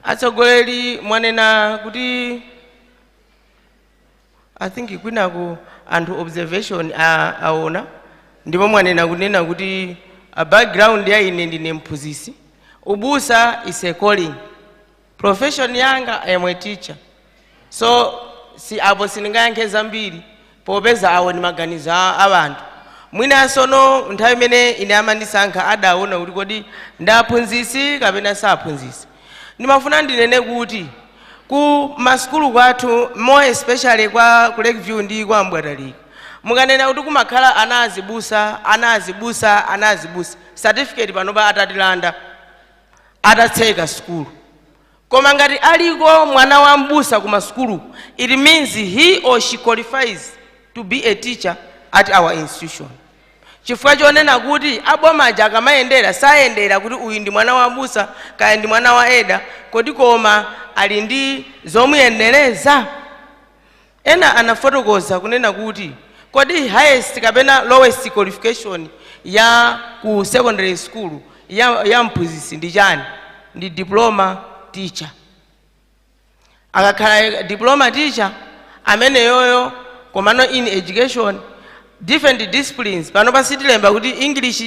Atsogoleri, mwanena kuti, I think kwinaku anthu observation aona, ndipo mwanena kunena kuti a background ya ine, ndine mphunzitsi. Ubusa is a calling. Profession yanga, I am a teacher. So si apo sindingayankhe zambiri, popeza awo ndi maganizo a anthu. Mwinanso no nthawi imene ine amandisankha adaona kuti kodi ndaphunzitsi kapena saphunzitsi. Ndimafuna ndinene kuti ku masukulu kwathu, more especially kwa ku Lakeview ndi kwa Mbwatalika, mukanena kuti kumakhala ana azibusa, ana azibusa, ana azibusa, certificate panopa atatilanda, atatseka sukulu. Koma ngati aliko mwana wa mbusa ku masukulu, it means he or she qualifies to be a teacher at our institution, chifukwa chonena kuti abomaja akamayendera sayendera kuti uyu ndi mwana wa mbusa kaya ndi mwana wa eda kodi, koma ali ndi zomuyendereza. Ena anafotokoza kunena kuti kodi highest kapena lowest qualification ya ku secondary school ya mphunzitsi ndi chani? Ndi diploma teacher. Akakhala diploma teacher ameneyoyo, komano in education, different disciplines, pano pasitilemba kuti English,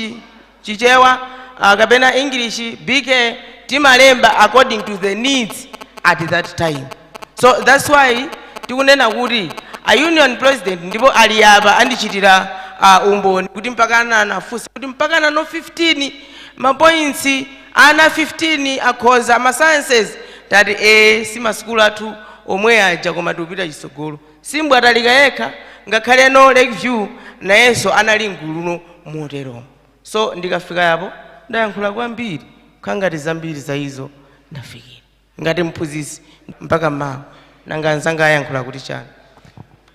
Chichewa, kapena English, BK. Timalemba according to the needs at that time. So that's why tikunena kuti a union president, ndipo ali apa andichitira umboni kuti mpakana anafunsa kuti mpakana no 15 ma points, ana 15 akhoza ma sciences. Tati e, si masukulu athu omwe aja, koma tikupita chitsogolo. Simbwatalika yekha, ngakhaleno Lakeview nayenso anali mguluno moteromo. So ndikafika yapo, ndayankhula kwambiri, kukhala ngati zambiri za izo ndafikira ngati mphunzitsi mpaka mmawa. Nanga anzanga ayankhula kuti chani?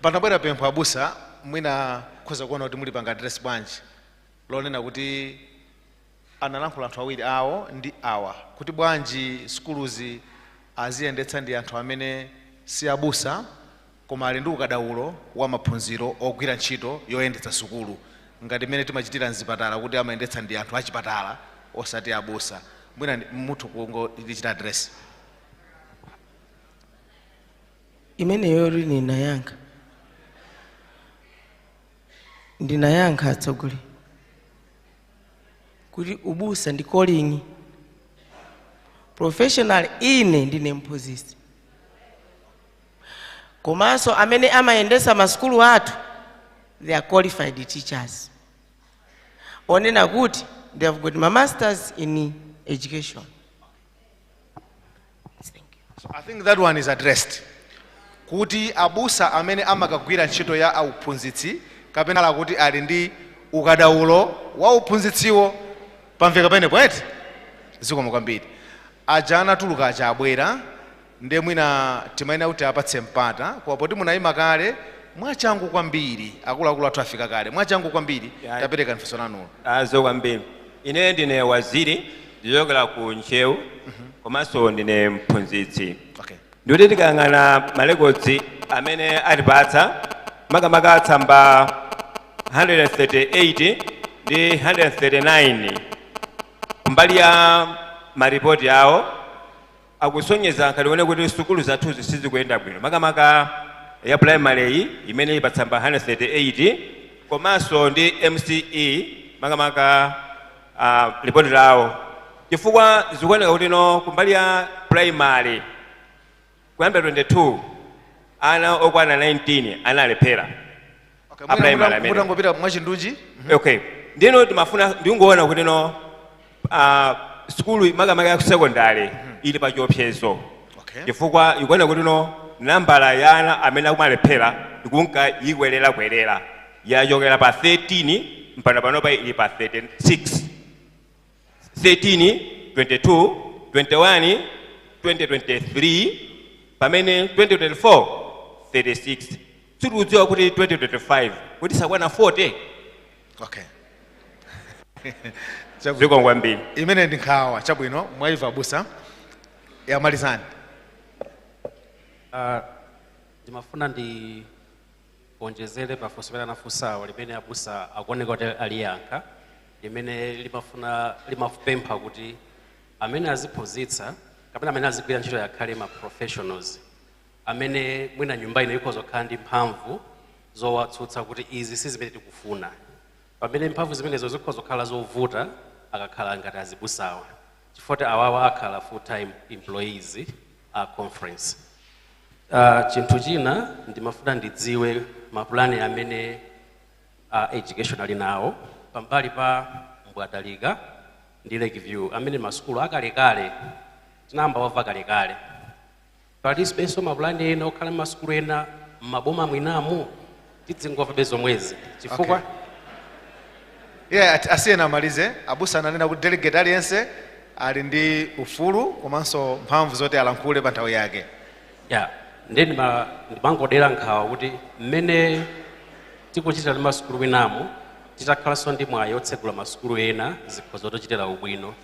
Panabwera pempho, abusa, mwina khoza kuona kuti muli panga address bwanji, lonena kuti analankhula anthu awiri awo ndi awa kuti bwanji sukuluzi aziyendetsa ndi anthu amene si abusa koma ali ndi ukadaulo wa maphunziro ogwira ntchito yoyendetsa sukulu, ngati mmene timachitira mzipatala kuti amayendetsa ndi anthu achipatala osati abusa. Mwina muthu kungolichita address. Imeneyo ndinayankha, ndinayankha atsogoleri kuti ubusa ndi calling. Professional, ine ndine mphunzitsi, komanso amene amayendesa masukulu athu, they are qualified teachers, onena kuti they have got ma masters in education. Thank you. So I think that one is addressed, kuti abusa amene amakagwira ntchito ya auphunzitsi kapena ala kuti ali ndi ukadaulo wa uphunzitsiwo. Pamveka penepo eti? Zikomo kwambiri. Aja anatuluka aja abwera, ndiye mwina timayenera kuti apatse mpata, koma poti munayima kale, mwachangu kwambiri, akuluakulu athu afika kale, mwachangu kwambiri. Tapereka mfunso lanulo. Azo kwambiri. Ine ndine Waziri, ndichokera ku Ntcheu, komanso ndine mphunzitsi. Ndikuti tikayang'ana ma records amene atipatsa, makamaka tsamba 138 ndi 139, kumbali ya maripoti awo akusonyeza nkatione kuti sukulu zathuzi sizikuyenda bwino, makamaka ya primary iyi imene ili pa tsamba 138, komanso ndi MCE, makamaka ripoti lawo, chifukwa zikuoneka kuti no kumbali ya primary, kuyambira 22, ana okwana 19 analephera. Okay, A mwina primary amene. mutangopita mwachindunji. Okay, ndino timafuna ndingoona kuti no sukulu makamaka ya secondary ili pa chiopsezo, chifukwa ikuona kuti no nambala ya ana amene akumalephera ikunka ikwerera, yachokera pa 13 mpaka panopa ili pa 36, 13, 22, 21, 2023, pamene 2024 36. Sitikudziwa kuti 2025 kuti sakwana 40. Chabwino. Zikomo kwambiri. Imene ndi nkhawa. Chabwino, mwaiva abusa, yamalizani. Ndimafuna ndi onjezere pafunso limene anafunsawo, limene abusa akuoneka kuti aliyankha, limene limafuna limapempha kuti amene aziphunzitsa Kapena amene azigwira ntchito yakhale ma professionals amene mwina nyumba ino ikhoza kukhala ndi mphamvu zowatsutsa kuti izi si zimene tikufuna, pamene mphamvu zimenezo zikhoza kukhala zovuta akakhala ngati azibusawa, chifukwa awawa akhala full time employees a conference. Chinthu china ndimafuna ndidziwe mapulani amene a education ali nawo pambali pa Mbwatalika ndi Lakeview, amene masukulu akalekale tinayamba wava kalekale. Palinso mapulani ena okhala masukulu ena m'maboma mwinamu? Tidzingomvabe zomwezi chifukwa Okay. Yeah, asiyena amalize. Abusa ananena kuti delegate aliyense ali ndi ufulu komanso mphamvu zoti alankhule pa nthawi yake. Ya, ndiye ndimangodera nkhawa kuti mmene tikuchitira ndi masukulu mwinamo, titakhalanso ndi mwayi otsegula masukulu ena, zikhoza tochitira ubwino.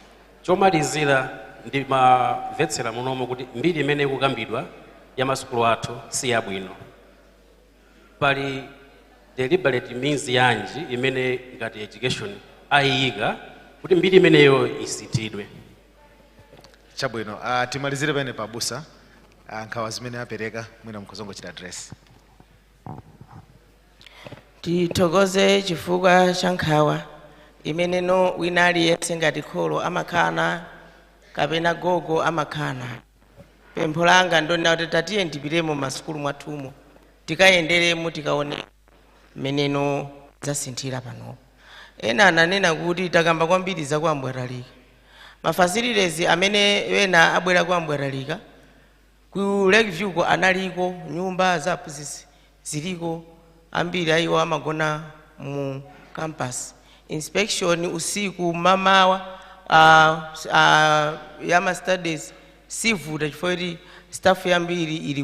Chomalizira, ndimamvetsera munomo kuti mbiri imene ikukambidwa ya masukulu athu si yabwino. Pali deliberate means yanji imene ngati education ayiyika kuti mbiri imeneyo isinthidwe? Chabwino, timalizire pene pa abusa. Nkhawa zimene apereka mwina mkhozongochita address. Tithokoze chifukwa cha nkhawa imeneno wina aliyense ngati kholo amakhala kapena gogo amakhala. Pempho langa ndonena kuti tatiye ndipitemo masukulu mwathumo, tikayenderemo, tikaone mmeneno zasinthira panopo. Ena ananena kuti takamba kwambiri za kwa Mbwatalika, ma facilities amene ena abwera kwa Mbwatalika, ku Lakeview ko analiko, nyumba za aphunzitsi ziliko, ambiri ayiwo amagona mu campus. Inspection usiku, mamawa, yama studies sivuta chifukwa kuti staff yambiri ili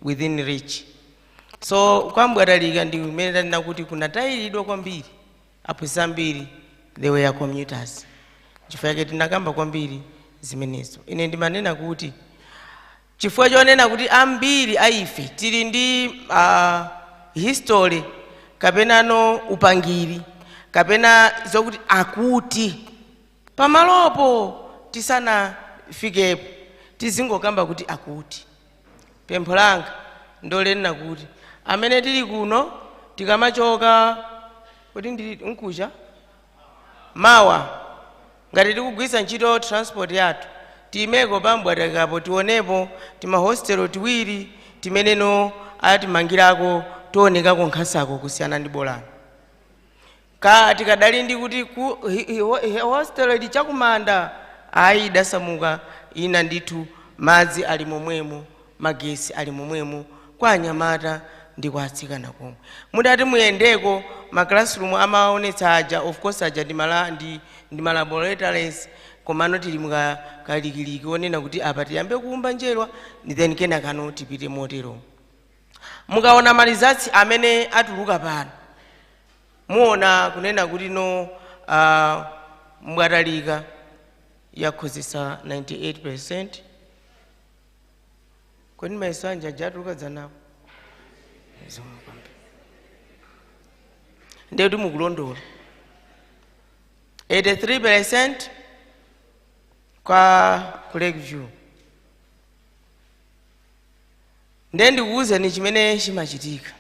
within reach. So kwa Mbwatalika ndi kumene tanena kuti kunatayiridwa kwambiri, aphunzitsi ambiri they were commuters, chifukwa chake tinakamba kwambiri zimenezo. Ine ndimanena kuti chifukwa chonena kuti ambiri a ife tili ndi history kapenano upangiri kapena zokuti akuti pamalopo tisanafikepo tizingokamba kuti akuti. Pempho langa ndolena kuti amene tili kuno, tikamachoka kuti ndili nkucha mawa, ngati tikugwiritsa ntchito transport yathu, tiyimeko pa Mbwatalikapo, tionepo timahostelo tiwiri timeneno atimangirako, tionekako nkhasako kusiyana ndi bolani ka tikadali ndi kuti ku hostel ili chakumanda, ayi, idasamuka ina ndithu. Madzi ali momwemo, magesi ali momwemo kwa anyamata ndi kwa atsikana komwe. Mudati muyendeko, ma classroom amaonetsa aja, of course aja ndi ma laboratories, komano tili mukalikiliki onena kuti apa tiyambe kuumba njerwa, then kenakano tipite motero. Mukaona ma results amene atuluka pano, muona kunena kuti no, Mbwatalika yakhozesa 98. Kodi mayeso anja ajatuluka dzanapo? Ndiye kuti mukulondola 83 kwa ku Lakeview. Ndiye ndikuwuzeni chimene chimachitika.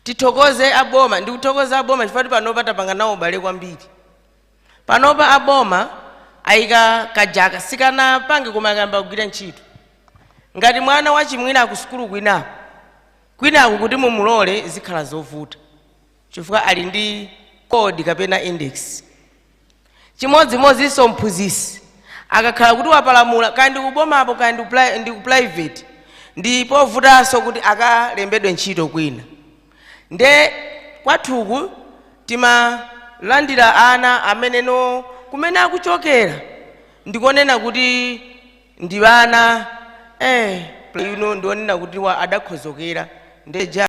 Tithokoze aboma, ndikuthokoza aboma chifukwa kuti panopa tapanga nawo ubale kwambiri. Panopa aboma ayika kajaka, sikanapange koma akayamba kugwira ntchito. Ngati mwana wachimwina ku sukulu kwinaku kwinaku, kuti mumulole zikhala zovuta chifukwa ali ndi code kapena index. Chimodzimodzinso mphunzitsi akakhala kuti wapalamula, kaya ndi kubomapo kaya ndi ku private, ndi povutanso kuti akalembedwe ntchito kwina. Nde kwathuku timalandira ana amene no kumene akuchokera ndikonena kuti ndi ana ino ndionena kuti wa adakhozokera ndeja.